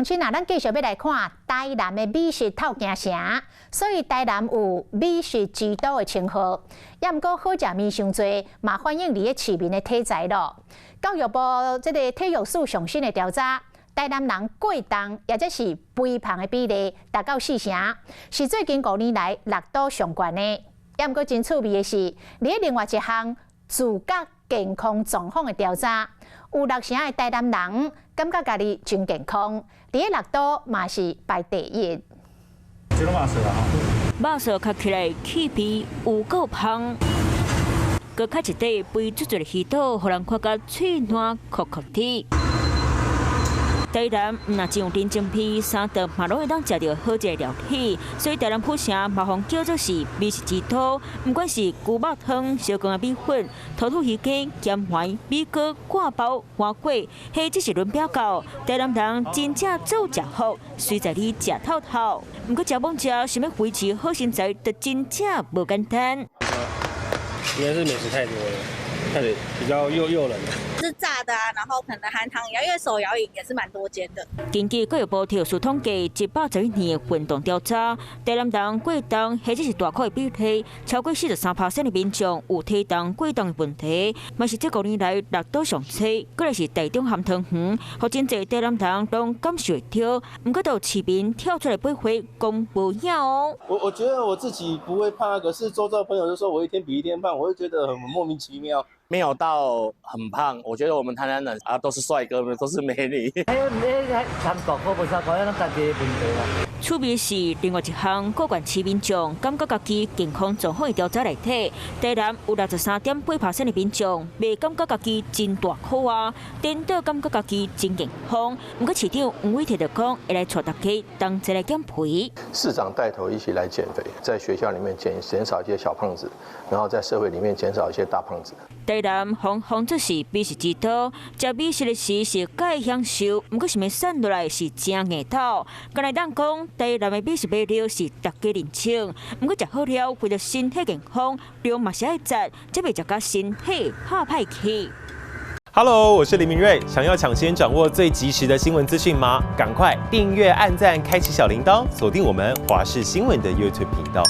鄉親啊，咱繼續欲來看台南的美食透京城，所以台南有美食之都的稱號。也毋過好食物傷濟，嘛反映佇咧市民的體裁囉。教育部這个體育署上新的調查，台南人過重抑者是肥胖的比例達到四成，是最近5年來六都上懸的。也毋過真趣味的是，佇咧另外一項自覺健康狀況的調查，有六成的台南人感覺家己真健康，佇咧六都嘛是排第一。這攏肉臊啊！肉臊較起來氣肥有夠芳，閣較一塊肥嘟嘟的魚肚，予人看甲喙瀾涸涸滴。台南毋若真有人情味，三頓嘛攏會當食著好食的料理，所以台南府城嘛予叫做是美食之都。毋管是牛肉湯、燒羹仔米粉、土土魚羹、鹹糜、米糕、割包、碗粿，或者是輪餅糕，台南人真正做食福，隨在你食透透。毋過食罔食，想欲維持好身材，就真正無簡單。應該是美食太多了，太比較誘誘人。是炸的啊，然後可能含糖飲料，因為手搖飲也是蠻多間的。根據教育部體育署統計，111年的運動調查，台南人過重或者是大箍的比例超過43%的民眾有體重過重的問題，嘛是這5年來六都上濟，閣來是台中含湯圓，予真濟台南人攏感受會著。毋過，都有市民跳出來駁話，講無影哦。我覺得我自己不會胖，可是周遭朋友就說我一天比一天胖，我會覺得很莫名其妙。沒有到很胖，我覺得我們台南人啊都是帥哥，都是美女。趣味是另外一項，各縣市民眾感覺家己健康狀況的調查內底，台南有63.8%的民眾袂感覺家己真大箍啊，顛倒感覺家己真健康。毋過市長黃偉哲就講，會來帶大家同齊來減肥。市長帶頭一起來減肥，在學校裡面減少一些小胖子，然後在社會裡面減少一些大胖子。台南予人說是美食之都，食美食的時是蓋享受，毋過想欲瘦落來是誠硬鬥。敢會當講，台南的美食魅力是大家認清，毋過食好了，為著身體健康，量嘛是愛節，才袂食甲身體拍歹去。 Hello，我是林明瑞，想要搶先掌握最及時的新聞資訊嗎？趕快訂閱、按讚、開啟小鈴鐺，鎖定我們華視新聞的 YouTube 頻道。